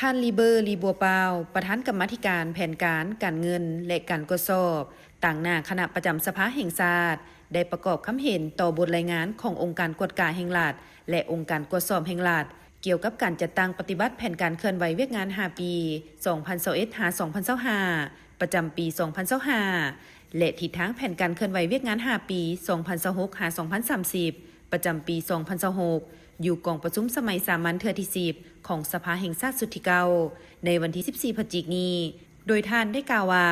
ທ່ານ ລີເບີ ລີບົວປາວ, ປະທານກຳມາທິການແຜນການ, ການເງິນ ແລະ ການກວດສອບ, ຕາງໜ້າຄະນະປະຈຳສະພາແຫ່ງຊາດ, ໄດ້ປະກອບຄຳເຫັນຕໍ່ບົດລາຍງານຂອງອົງການກວດກາແຫ່ງລັດ ແລະ ອົງການກວດສອບແຫ່ງລັດ ກ່ຽວກັບການຈັດຕັ້ງປະຕິບັດແຜນການເຄື່ອນໄຫວວຽກງານຫ້າປີ ສອງພັນຊາວເອັດ ຫາ ສອງພັນຊາວຫ້າ ປະຈຳປີ ສອງພັນຊາວຫ້າ ແລະ ທິດທາງແຜນການເຄື່ອນໄຫວວຽກງານຫ້າປີ ສອງພັນຊາວຫົກ ຫາ ສອງພັນສາມສິບ ປະຈຳປີ ສອງພັນຊາວຫົກ ຢູ່ກອງປະຊຸມສະໄໝສາມັນເທື່ອທີສິບ ຂອງສະພາແຫ່ງຊາດຊຸດທີເກົ້າ ໃນວັນທີສິບສີ່ ພະຈິກນີ້, ໂດຍທ່ານໄດ້ກ່າວວ່າ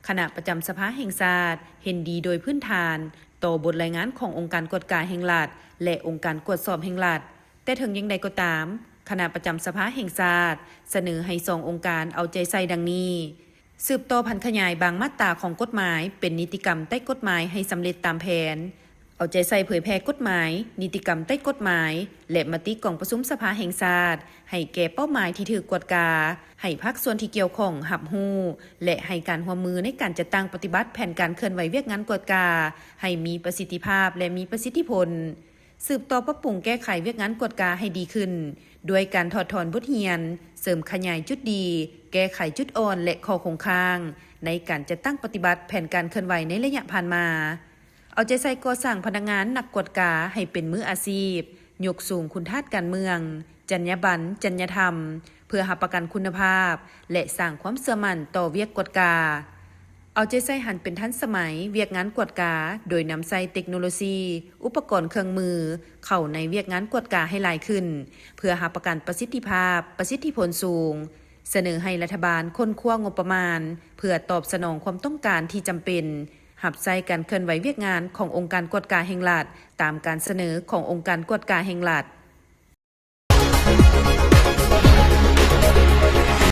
ຄະນະປະຈຳສະພາແຫ່ງຊາດເຫັນດີໂດຍພື້ນຖານຕໍ່ບົດລາຍງານຂອງອົງການກວດກາແຫ່ງລັດ ແລະ ອົງການກວດສອບແຫ່ງລັດ, ແຕ່ເຖິງຢ່າງໃດກໍຕາມ, ຄະນະປະຈຳສະພາແຫ່ງຊາດສະເໜີໃຫ້ສອງອົງການເອົາໃຈໃສ່ດັ່ງນີ້: ສືບຕໍ່ຜັນຂະຫຍາຍບາງມາດຕາຂອງກົດໝາຍເປັນນິຕິກຳໃຕ້ກົດໝາຍໃຫ້ສຳເລັດຕາມແຜນ, ເອົາໃຈໃສ່ເຜີຍແຜ່ກົດໝາຍ, ນິຕິກຳໃຕ້ກົດໝາຍ ແລະ ມະຕິກອງປະຊຸມສະພາແຫ່ງຊາດ ໃຫ້ແກ່ເປົ້າໝາຍທີ່ຖືກກວດກາ, ໃຫ້ພາກສ່ວນທີ່ກ່ຽວຂ້ອງຮັບຮູ້ ແລະ ໃຫ້ການຮ່ວມມືໃນການຈັດຕັ້ງປະຕິບັດແຜນການເຄື່ອນໄຫວວຽກງານກວດກາ ໃຫ້ມີປະສິດທິພາບ ແລະ ມີປະສິດທິຜົນ. ສືບຕໍ່ປັບປຸງແກ້ໄຂວຽກງານກວດກາໃຫ້ດີຂຶ້ນ ດ້ວຍການຖອດຖອນບົດຮຽນ, ເສີມຂະຫຍາຍຈຸດດີ, ແກ້ໄຂຈຸດອ່ອນ ແລະ ຂໍ້ຄົງຄ້າງ ໃນການຈັດຕັ້ງປະຕິບັດແຜນການເຄື່ອນໄຫວໃນໄລຍະຜ່ານມາ. ເອົາໃຈໃສ່ກໍ່ສ້າງພະນັກງານນັກກວດກາໃຫ້ເປັນມືອາຊີບ, ຍົກສູງຄຸນທາດການເມືອງ, ຈັນຍາບັນ, ຈັນຍາທຳ ເພື່ອຮັບປະກັນຄຸນນະພາບ ແລະ ສ້າງຄວາມເຊື່ອໝັ້ນຕໍ່ວຽກກວດກາ. ເອົາໃຈໃສ່ຫັນເປັນທັນສະໄໝວຽກງານກວດກາ ໂດຍນຳໃຊ້ເຕັກໂນໂລຊີ, ອຸປະກອນເຄື່ອງມືເຂົ້າໃນວຽກງານກວດກາໃຫ້ຫຼາຍຂຶ້ນ ເພື່ອຮັບປະກັນປະສິດທິພາບ, ປະສິດທິຜົນສູງ. ສະເໜີໃຫ້ລັດຖະບານຄົ້ນຄວ້າງົບປະມານ ເພື່ອຕອບສະໜອງຄວາມຕ້ອງການທີ່ຈຳເປັນ ຮັບໃຊ້ການເຄື່ອນໄຫວວຽກງານຂອງອົງການກວດກາແຫ່ງລັດ ຕາມການສະເໜີຂອງອົງການກວດກາແຫ່ງລັດ.